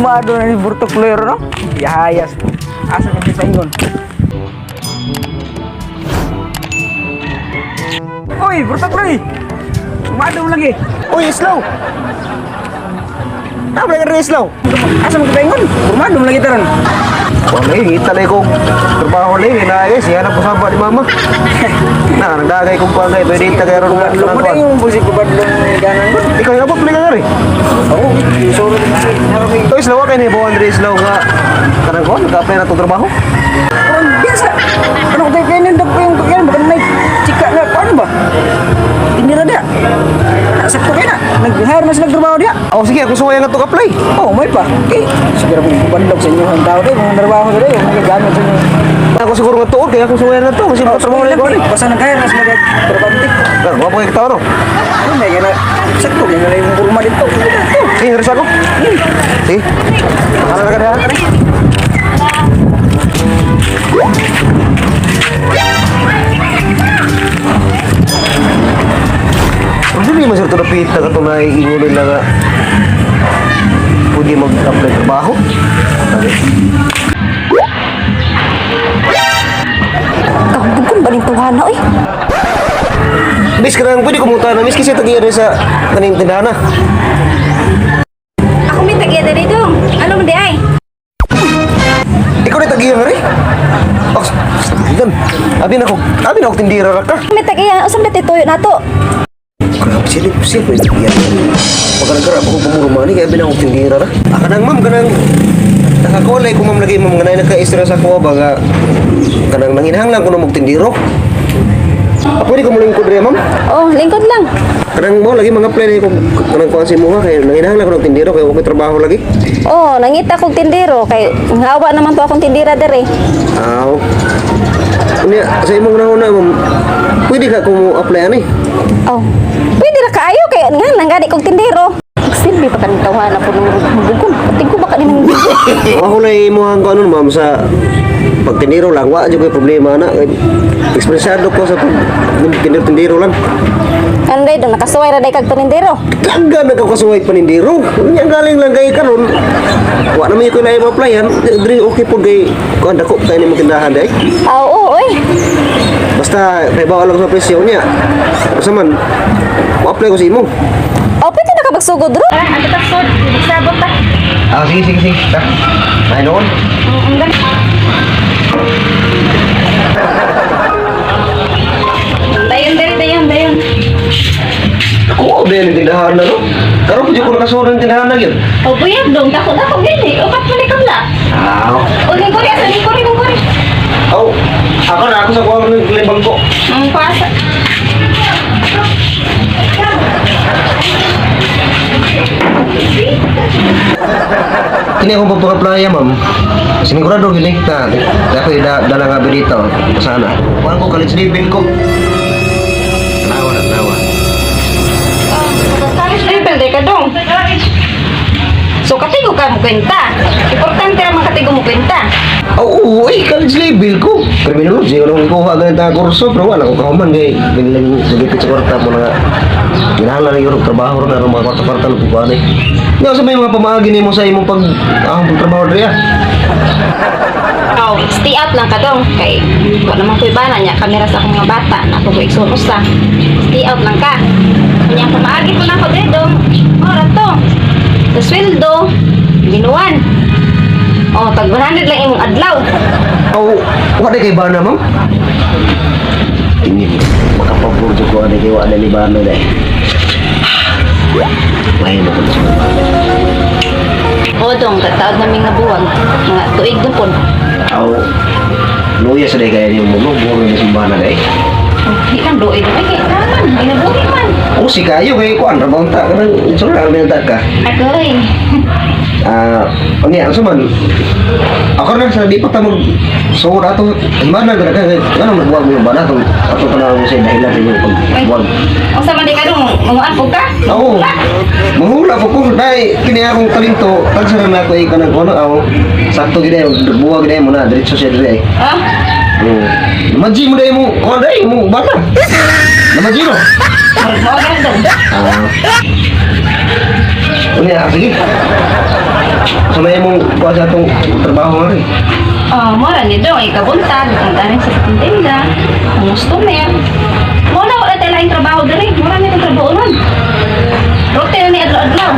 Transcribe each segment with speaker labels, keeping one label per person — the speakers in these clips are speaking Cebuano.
Speaker 1: Kurmado na ni Burtok Lero, no? Yahayas. Asa ka sa ingon? Uy, Burtok Loy! Kurmado mo lagi.
Speaker 2: Uy, Islaw! Tama ka rin, Islaw!
Speaker 1: Asa mo kita ingon? Kurmado mo lagi taron.
Speaker 2: Wala, ngita na ko. Trabaho na yun, inaayos. Yan ang pusaba ni Mama. Na, nagdagay kong kuwan kayo. Pwede ita kayo rin nga.
Speaker 1: Mo na yung busik ko badlong ganan ko.
Speaker 2: Ikaw yung abot, ka rin.
Speaker 1: Oo, sorry.
Speaker 2: Uy, Islaw, kayo ni Buwan rin, Islaw nga. Kanang kuwan, nag-apply na itong trabaho.
Speaker 1: Parang biasa. Ano ko tayo kayo nindog ko yung kaya baka may chika na paano ba? Tinira dia. Sakto kayo na. Nag-hire na sila trabaho dia.
Speaker 2: Oh, sige, ako suwaya nga itong apply.
Speaker 1: Oh, may pa. Okay. Siguro kung bandog sa inyo ang tao kayo, mga trabaho sa kayo, mga gamit sa inyo.
Speaker 2: Ako siguro nga tuon, kaya ako suwaya nga ito. Kasi
Speaker 1: Oh,
Speaker 2: trabaho na ikaw rin.
Speaker 1: Basta nag-hire na sila trabante.
Speaker 2: Gwapo kayo katawa, no?
Speaker 1: Ano may gana? Sakto kayo na yung kurma dito.
Speaker 2: Sige, harus ako. Sige. Mahala na ka diha. Pero dili man sir ito napita ka itong naiingunin na nga pwede mag-apply trabaho.
Speaker 3: Kahubog ba ning tuwana oy?
Speaker 2: Miss, kanang pwede kumuta na. Miss, kasi tagiya rin sa kaning tindahan na.
Speaker 3: Ako may tagiya diri dong. Ano man di ay?
Speaker 2: Ikaw na tagiya nga rin. Oh, gan. Abi na ako tindira ra ka.
Speaker 3: May tagiya usam dati tuyo nato.
Speaker 2: Grabe sila, sila pwede tagiya. Pagkaragara ako pumurumani, kaya abi na ako tindira ra. Ah, kanang ma'am, kanang nakakulay ko ma'am lagi ma'am nga naka-istra sa kuha ba nga kanang nanginahanglan ko na magtindiro. Ah, pwede ko mulingkod rin ma'am.
Speaker 3: Oh, lingkod lang.
Speaker 2: Kanang mo lagi mga plan ko kanang kuan si mo ha kay nanginahanglan ko ng tindiro kay wa ko'y trabaho lagi.
Speaker 3: Oh, nangita kog tindero kay hawa naman to akong tindira diri.
Speaker 2: Aw. Unya sa imong nahuna ma'am, pwede ka ko mo apply ani.
Speaker 3: Oh. Pwede ra kaayo kay nga nangani kog tindero. Silbi pa kaning tawhana po nung bugon. Tingko ba ka nang
Speaker 2: Ako na imuhang ko ano ma'am sa pagtindiro lang wa jud ko'y problema na. Kay Ekspresado ko sa pag tindiro-tindiro lang.
Speaker 3: Anday dong nakasuway ra day kag panindero.
Speaker 2: Kagga nagkakasuway panindiro. Unya galing lang kay karon. Wa na may ko na i-applyan. Diri okay po kay kuan dako kay nimo tindahan day.
Speaker 3: Ah, oo, oy.
Speaker 2: Basta kay bawal lang sa presyo niya. Basta man mo-apply ko sa imo.
Speaker 3: Oh, pwede na ka magsugod ro. Ah, ang taksod, magsabot ta.
Speaker 2: Ah, sige sige sige. Ta. Ay noon.
Speaker 3: Dayon diri, dayon, dayon.
Speaker 2: Ako ba yung tindahan na no? Karon pud ko nakasulod ng tindahan na gyud.
Speaker 3: Oh, buyag dong, dako dako gini. Upat man ni kabla.
Speaker 2: Ah.
Speaker 3: O, lingkuri, asa lingkuri, lingkuri.
Speaker 2: Oh, ako na ako sa kuha ng libang ko.
Speaker 3: Ang pasa.
Speaker 2: Kini akong pagpaka-playa, ma'am. Sinigurado gini na ako da dala nga ba dito. Sana. Kuha ko college level ko. Tanawa na tanawa.
Speaker 3: College level di ka dong. So katigo ka mo kwenta. Importante ra man katigo mo kwenta.
Speaker 2: Oo, oh, ay, college level ko. Criminology, ko nung ikuha ganit na kurso, pero wala ko kahuman kay biglang nagipit sa kwarta mo na nga. Ginahanglan na yung trabaho ron, aron mga kwarta-kwarta na pupuan eh. Nga sa may mga pamaagi nimo sa imong pag ahong pagtrabaho diri ah.
Speaker 3: Oh, stay out lang ka dong kay wa naman ko'y bana niya kamera sa akong mga bata na ako ko igsoon usa. Stay out lang ka. Unya pamaagi ko na ako diri dong. Ora to. Sa sweldo, ginuan. Oh, tag 100 lang imong adlaw.
Speaker 2: Oh, wala kay bana, ma'am? Tingin, makapabor ko ani kay wala ni bana dai. Lain ako sa mga bana.
Speaker 3: O dong, tataod namin nga buwag. Mga tuig na pod.
Speaker 2: Aw, luya sa dai kaya nimo mo, buwag ni sa bana dai.
Speaker 3: Oh, di lang doig. Ay, kay naman, may nabuhi man.
Speaker 2: Oh, si kayo kay kuan ra ta kanang isura ra ta ka.
Speaker 3: Agoy.
Speaker 2: Ah, unya unsa man? Ako na sa di pa ta mag suod ato himana gara ka ngano magbuwag mo bana tong ato tanaw mo sa dahilan sa imong pagbuwag.
Speaker 3: Unsa man di ka dong, manguan po ka?
Speaker 2: Oo. Mahula po ko dai kini akong talento tagsa na ako ay kanang kuno aw sakto gid ay buwag gid mo na diretso siya dire.
Speaker 3: Ah?
Speaker 2: Oo. Namaji mo dai mo kuan dai mo bana. Namaji no.
Speaker 3: Mao ganun dong.
Speaker 2: Ah. Unya sige. Sa may imong kuha sa atong trabaho nga rin.
Speaker 3: Oh, mora ni dong ikabuntag, ang dami sa tinda, ang customer. Mo na wala tayo laing trabaho diri, mura ni itong trabaho nun. Rote na ni adlaw-adlaw.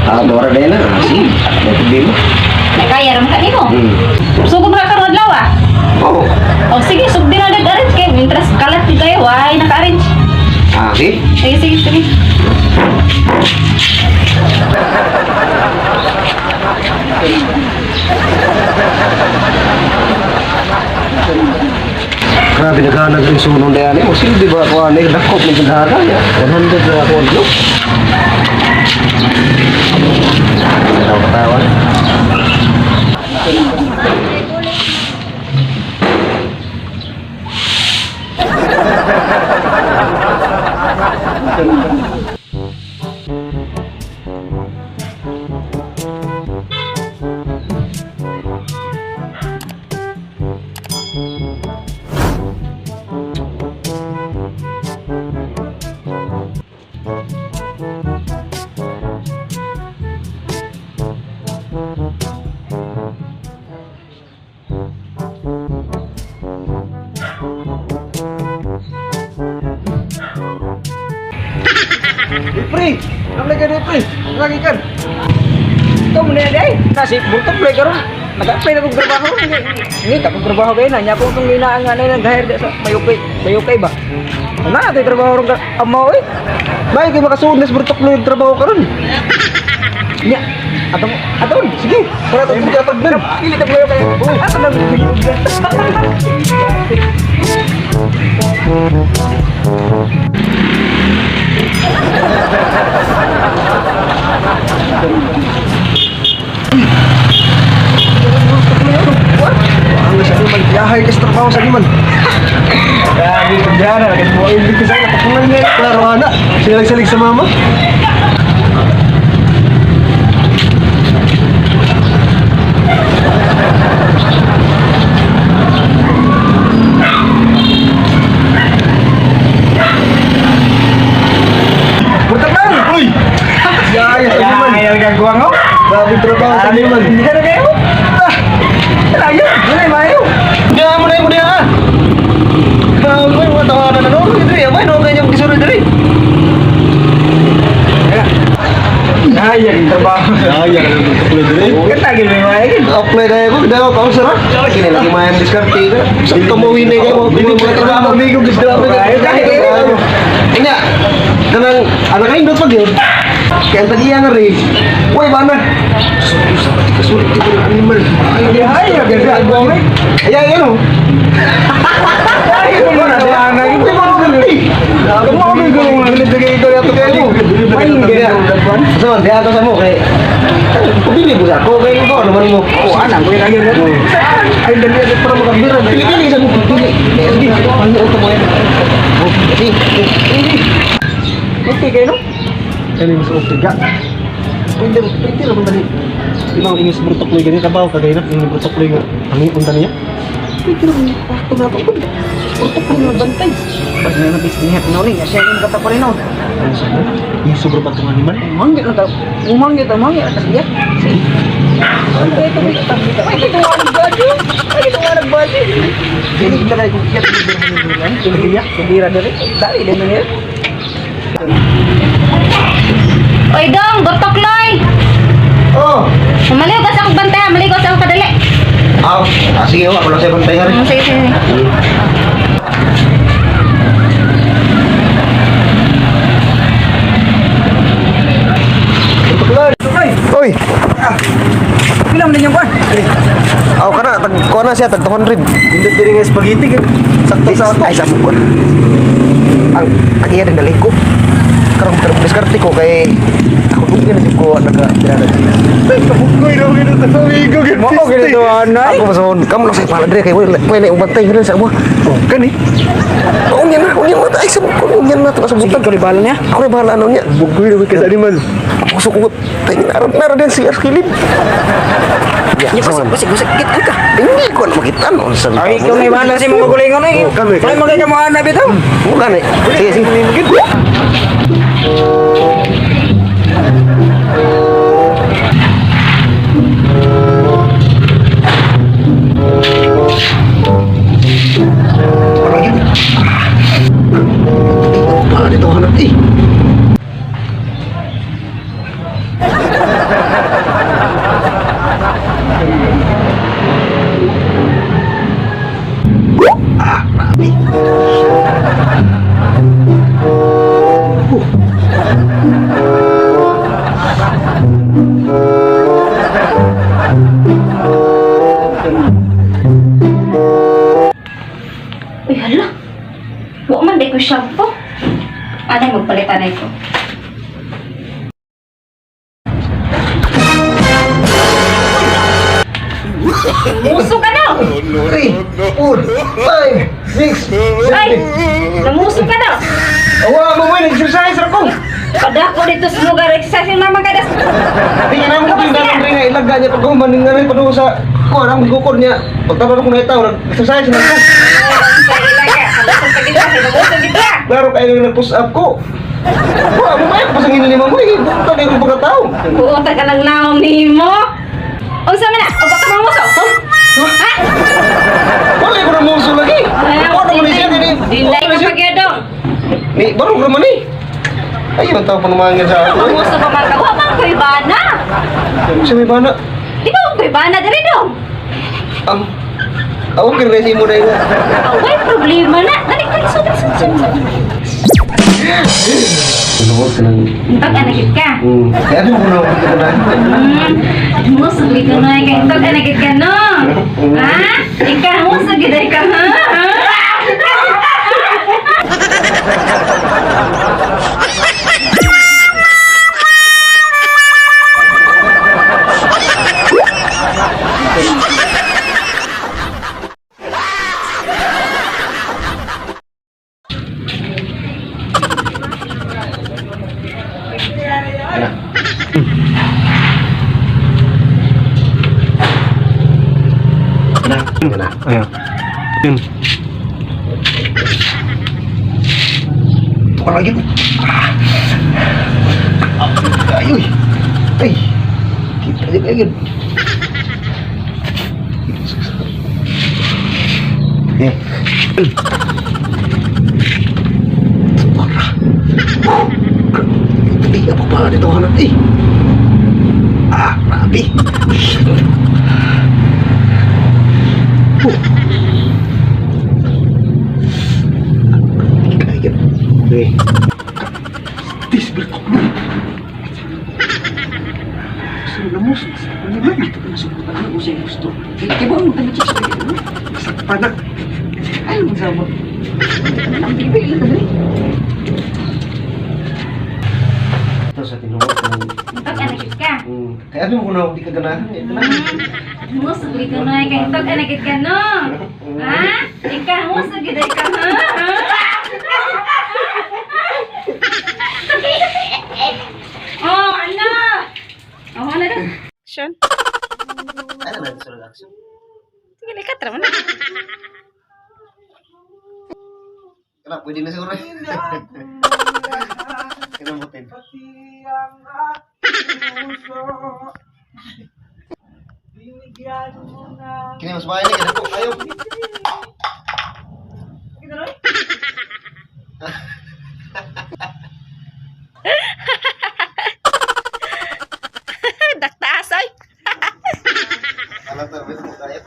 Speaker 2: Ah, mura din na. Ah, sige. May problema.
Speaker 3: Nakaya ra man ka nimo.
Speaker 2: Hmm.
Speaker 3: Sugod ra karon adlaw ah.
Speaker 2: Oo.
Speaker 3: Oh, sige, sugdi na nag-arrange kay interest kalat di kayo, ay naka-arrange.
Speaker 2: Ah, sige.
Speaker 3: Sige, sige, sige.
Speaker 2: Grabe, naghanag rin sunong dayaan eh. Masilbi ba ako ano eh? Dakop ng gandara. 100 na ako. Ano? Tawa-tawa.
Speaker 1: Pre, ang lagi ni pre. Lagi kan. Ito mo na day. Nasi buntog pre karon. Nag-apply na kong trabaho. Hindi ka kong trabaho kayo na. Nya ko itong ginaan nga na nag-hire sa mayukay. Mayukay ba? Ano na ito'y trabaho ron ka amaw eh.
Speaker 2: Bay, kay makasuod na sa Bertok na yung trabaho karon.
Speaker 1: Nya. Ato ato
Speaker 2: Sige, para itong pagkatag na.
Speaker 1: Pili ka kayo kayo. Ato lang.
Speaker 2: Ang sa liman, yahay ka sa trabaho sa liman.
Speaker 1: Grabe, kudyana. Kasi mo ibig ko sa'yo. Kapungan niya.
Speaker 2: Klaro ana, sinalig-salig sa mama.
Speaker 1: Buntag man!
Speaker 2: Uy! Yahay sa liman.
Speaker 1: Ayaw gagawa ko.
Speaker 2: Grabe trabaho sa liman.
Speaker 1: Hindi ka na kayo. Ah, Talaga. Wala mayo.
Speaker 2: Diya mo na yung diya. Grabe, mga tawanan na no. Diri, amay no kanyang gisuro diri.
Speaker 1: Ayaw yung trabaho.
Speaker 2: Yahay ka ng tuloy diri.
Speaker 1: Kata gid may mayo.
Speaker 2: Apply na ako, daw ka sa ra. Kini lagi may diskarte ka. Sakto mo winay ka mo. Mga trabaho amigo grabe ka. Inya. Kanang ana kay indot pag yun. Kaya ang tag-iya nga rin. Uy, bana. Kasulit ko ng animal.
Speaker 1: Ay, ayaw gagawa ko.
Speaker 2: Ay, ay, ano?
Speaker 1: Ay, mo na siya ang
Speaker 2: Hindi mo ako
Speaker 1: Kamu ko yung nilagay ko yato kayo. Ay, hindi.
Speaker 2: So, di ato sa mo kay Pabili mo sa ako kay ko naman mo.
Speaker 1: Oh, anak ko yung lagi. Ay, dali ako para makabira.
Speaker 2: Pili-pili sa mo, pili. Sige, ano ito mo yan? Oh, sige.
Speaker 1: Okay kayo no?
Speaker 2: Ano yung mas okay ga? Pwede, pwede naman dali. Di ba ang inyong brutokloy ganyan, kabaw kagay na, inyong brutokloy nga. Ang punta niya?
Speaker 1: Pwede naman pakto na ito. Protokol na bantay. Basta na nabis niya tinuling. Siya yung kata pa rin no.
Speaker 2: Ano sa mo? Yung sobra pa itong animal?
Speaker 1: Umanggit na tao. Umanggit, umanggit. Atas niya. Sige. Ay, ito, ito, ito. Ay, ito nga nagbadyo. Ay, ito nga nagbadyo. Dili kita kayo kung iyak. Tindira, tindira diri. Dali din na niya.
Speaker 3: Oy dong, gotok loy.
Speaker 2: Oh!
Speaker 3: Maliw ka sa akong bantay, maliw ka sa akong kadali.
Speaker 2: Aw, ah, sige, oh, ako lang sa'yo bantay nga rin.
Speaker 3: Sige, sige.
Speaker 2: Brutokloy! Oy!
Speaker 1: Bilang din yung kwan.
Speaker 2: Aw ka na, tag kuha na siya, tag 200.
Speaker 4: Indot diri nga spaghetti kay sakto sa ato.
Speaker 2: Ay, sa mo. Ang ang iya din dali ko. Karong karong diskarte ko kay ako dugay na jud ko naka tirada.
Speaker 4: Kabugoy raw gid sa amigo gid.
Speaker 1: Mao gid ito, anay.
Speaker 2: Ako mason, kamo lang sa pala dire kay wala wala ubantay rin sa mo.
Speaker 4: Oh, kani.
Speaker 2: Unya na, unya na ay sa unya na to sa
Speaker 1: Sige,
Speaker 2: butan.
Speaker 1: ikaw ni bala niya.
Speaker 2: Ako na bahala ano niya.
Speaker 4: Bugoy raw kay sa animal.
Speaker 2: Ako ko tayo naroon naroon din si Arkilin. Ya,
Speaker 1: Nya, basig, basig, basig. Kita ka.
Speaker 2: Hindi ko na makita no sa
Speaker 1: Ay, ikaw na bahala sa imong kagulingon eh.
Speaker 4: Oh, kami,
Speaker 1: Kami magay ka mo ana bitaw.
Speaker 2: Mula na. Sige, sige.
Speaker 3: tanay ko. Muso ka na!
Speaker 2: 3, 4, 5, 6,
Speaker 3: Ay! Namuso ka na!
Speaker 2: Awa mo mo, nag-exercise ako.
Speaker 3: Padako dito sa lugar, exercise yung mama kadas.
Speaker 2: Tingnan mo kung dalang rin nga ilaga niya pag human nga rin paduho sa kuan ang gukod niya. Pagtabang ko na itaw, nag-exercise na ako.
Speaker 3: Sa ilaga, kalusog ka dito, namuso dito.
Speaker 2: Klaro kayo nga nag-push up ko. Wa mo may pasangin ni mo eh. Buta kay kong pagkatao.
Speaker 3: Buong ka lang naong nimo. Unsa man na? O baka mamuso? Ha?
Speaker 2: Wala ko na muso lagi. Wa na mo ni siya kini.
Speaker 3: Dilay ka pagyadong.
Speaker 2: Ni barog ra man ni. Ay, ang tao panumangin sa ako.
Speaker 3: Mamuso pa man ka. Wa man ko'y bana.
Speaker 2: Siya may bana.
Speaker 3: Di ba ko'y bana diri dong?
Speaker 2: Am Ako kinresi mo na yun.
Speaker 3: Away problema na. Dali dali sud sud sud.
Speaker 2: Ano ka nang
Speaker 3: Tag anakit ka.
Speaker 2: Kaya ano ko na ako na.
Speaker 3: Muso gid na kay tag anakit ka no. Ha? Ikaw muso gid ka ha?
Speaker 2: Na.
Speaker 4: Ayan. Yun.
Speaker 2: Ito ka lagi. Ay, uy. Ay. Kita di kayo. Eh. Para. Ay, apa pa dito hanap eh. Ah, grabe. Oh. Kaya. Eh. This will Sakpa na.
Speaker 1: Ay, magsama. Ang bibig lang dali.
Speaker 2: Ito sa tinuod ng...
Speaker 3: Tag anakit ka.
Speaker 2: Kaya ano mo kung di ka ganahan? Eh, ganahan.
Speaker 3: Muso gid na kay tag anakit ka no. Ha? Ikaw muso gid ka ha? Oh, ano? Oh, ano na? Action.
Speaker 2: Ano na sa action?
Speaker 3: Sige, likat ra man.
Speaker 2: Kaya pwede na siguro. Kinamutin. Kini mas bahay na kaya po kayo.
Speaker 3: Daktaas ay.
Speaker 2: Alam to, pwede po kayo.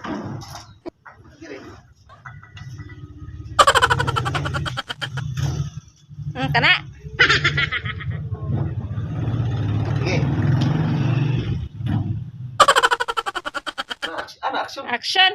Speaker 2: Sige.
Speaker 3: Kana.
Speaker 2: Sige. Ana, action.
Speaker 3: Action.